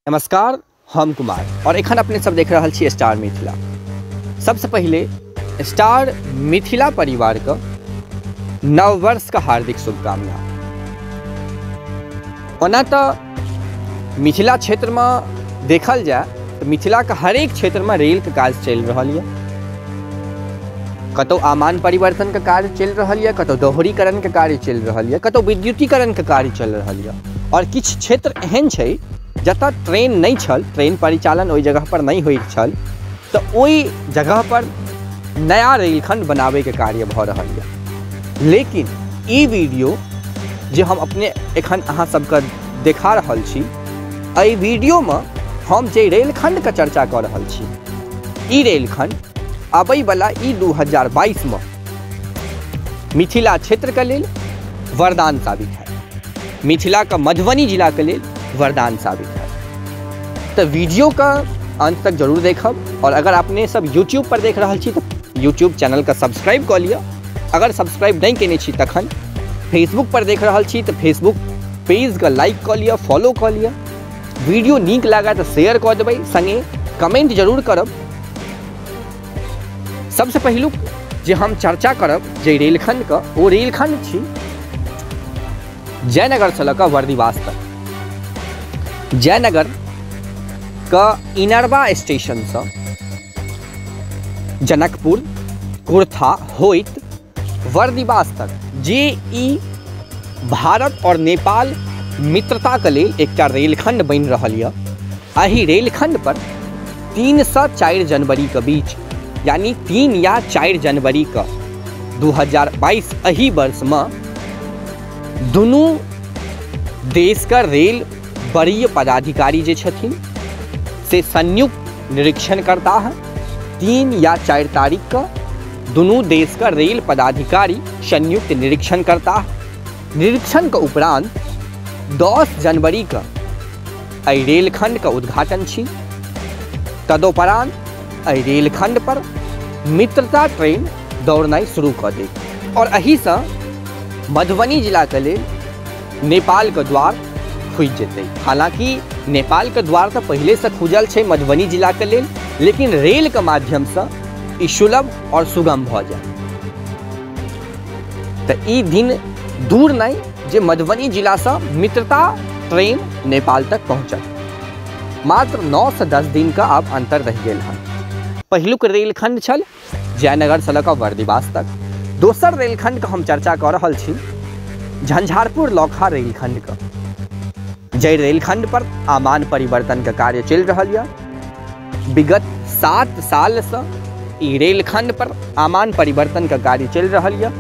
नमस्कार, हम कुमार और एखन अपने सब देख रहल छी स्टार मिथिला। सबसे पहले स्टार मिथिला परिवार का नववर्ष का हार्दिक शुभकामना। ओना तो मिथिला क्षेत्र में देखल जाए तो मिथिला का हरेक क्षेत्र में रेल के काज चल रहा है। कतौ आमान परिवर्तन के कार्य चल रहा है, कतौ दोहरीकरण के कार्य चल रहा है, कतौ विद्युतीकरण के कार्य चल रहा है। और किछु क्षेत्र एहन छै जतऽ ट्रेन नहीं छल, ट्रेन परिचालन ओहि जगह पर नहीं होइत छल, तो ओहि जगह पर नया रेलखंड बनाबैके कार्य भऽ रहल यऽ। लेकिन ई वीडियो जे हम अपने एखन अहाँ सबके देखा रहल छी, एहि वीडियोमे हम जे रेलखंडके चर्चा कऽ रहल छी, ई रेलखंड आबैवला ई 2022 में मिथिला क्षेत्रके लेल वरदान साबित है, मिथिलाके मधुबनी जिलाके लेल वरदान साबित है। तो वीडियो का अंत तक जरूर देखब। और अगर अपने सब यूट्यूब पर देख रहा छी तो यूट्यूब चैनल का सब्सक्राइब कऽ लिअ। अगर सब्सक्राइब नहीं केने छी तखन फेसबुक पर देख रहा छी तो फेसबुक पेज का लाइक कऽ लिअ, फॉलो कऽ लिअ। वीडियो नीक लागै तो शेयर कऽ देबै, संगे कमेंट जरूर करब। सबसे पहिलुक जे हम चर्चा करब जे रेलखंड का, ओ रेलखंड छी जयनगर से लऽ कऽ बर्दिवास तक। जयनगर का इनरवा स्टेशन से जनकपुर कुर्था होइत बर्दिवास तक, जे ई भारत और नेपाल मित्रता के लेल एकटा रेलखंड बनि रहल यऽ। एहि रेलखंड पर 3 से 4 जनवरी के बीच, यानी 3 या 4 जनवरी के 2022 एहि वर्ष में दुनू देश का रेल वरीय पदाधिकारी जे छथिन से संयुक्त निरीक्षण करता है। 3 या 4 तारीख का दोनों देश का रेल पदाधिकारी संयुक्त निरीक्षण करता है। निरीक्षण के उपरांत 10 जनवरी का एहि रेलखंड का उद्घाटन छी। तदुपरांत एहि रेलखंड पर मित्रता ट्रेन दौड़नाइ शुरू कऽ देत और एहिसँ मधुबनी जिला के लेल नेपाल के द्वार खुजि जेतै। हालांकि नेपाल के द्वार तो पहले से खुजल छै मधुबनी जिला के लेल, लेकिन रेल के माध्यम से ई सुलभ और सुगम भऽ जाए। तो ई दिन दूर नहीं जे मधुबनी जिला से मित्रता ट्रेन नेपाल तक पहुँचत। मात्र 9 से 10 दिन का अब अंतर रहि गेल हन। पहिलुक रेलखंड छल जयनगर से लऽ कऽ बर्दिवास तक। दोसर रेलखंड के हम चर्चा कऽ रहल छी झंझारपुर लौखा रेलखंड के, जाहि रेलखंड पर आमान परिवर्तन के कार्य चलि रहल यऽ। विगत 7 साल से ई रेलखंड पर आमान परिवर्तन के कार्य चलि रहल यऽ।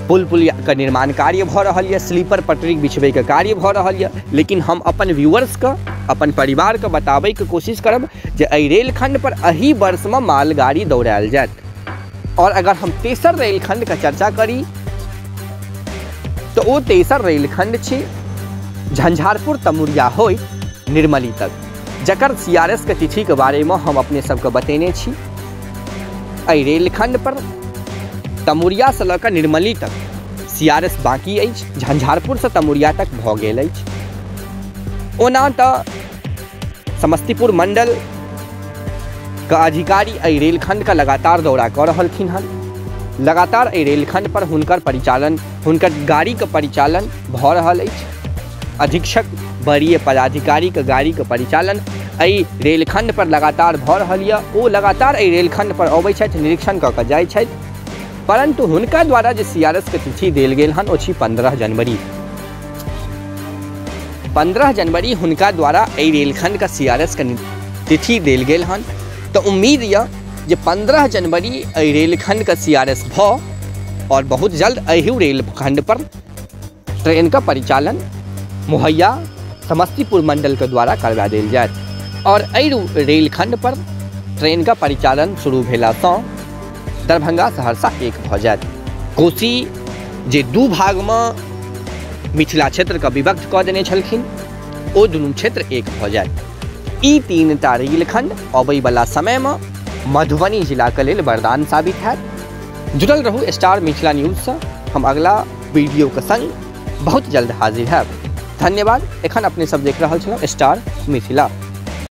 पुल पुलिया के निर्माण कार्य भऽ रहल यऽ, स्लीपर पटरी बिछबै के कार्य भऽ रहल यऽ। लेकिन हम अपन व्यूअर्स के, अपन परिवार के बताबै के कोशिश करब जे एहि रेलखंड पर एहि वर्ष में मालगाड़ी दौड़ायल जायत। और अगर हम तेसर रेलखंड के चर्चा करी तो ओ तेसर रेलखंड छी झंझारपुर तमुरिया होइत निर्मली तक, जकर CRS के तिथि के बारे में हम अपने सबके बतेने छी। एहि रेलखंड पर तमुरिया से लऽ कऽ निर्मली तक CRS बाकी अछि, झंझारपुर से तमुरिया तक भऽ गेल अछि। ओना तऽ समस्तीपुर मंडल के अधिकारी एहि रेलखंड के लगातार दौरा कऽ रहलखिन हन। लगातार एहि रेलखंड पर हुनकर परिचालन, हुनकर गाड़ी के परिचालन भऽ रहल अछि। अधीक्षक वरीय पदाधिकारी के गाड़ी के परिचालन एहि रेलखंड पर लगातार भऽ रहल यऽ। ओ लगातार एहि रेलखंड पर अबै छथि, निरीक्षण कऽ कऽ जाइ छथि। परंतु हुनका द्वारा जे CRS के तिथि देल गेल हन ओ छी 15 जनवरी। 15 जनवरी हुनका द्वारा एहि रेलखंड के CRS के तिथि देल गेल हन। तो उम्मीद यऽ जे 15 जनवरी एहि रेलखंड के CRS भऽ और बहुत जल्द एहि रेलखंड पर ट्रेन का परिचालन मुहैया समस्तीपुर मंडल के द्वारा करवा देल जायत। और एहि रेलखंड पर ट्रेन का परिचालन शुरू भेलासँ दरभंगा सहरसा एक भऽ जायत। कोसी जे 2 भागमे मिथिला क्षेत्रके विभक्त कऽ देने छलखिन, ओ दुनू क्षेत्र एक भऽ जायत। ई 3टा रेलखंड अबैवला समयमे मधुबनी जिलाके लेल वरदान साबित हैत। जुड़ल रहू स्टार मिथिला न्यूजसँ। हम अगला वीडियोके संग बहुत जल्द हाजिर हैब। धन्यवाद। एखन अपने सब देख रहल छलहुँ स्टार मिथिला।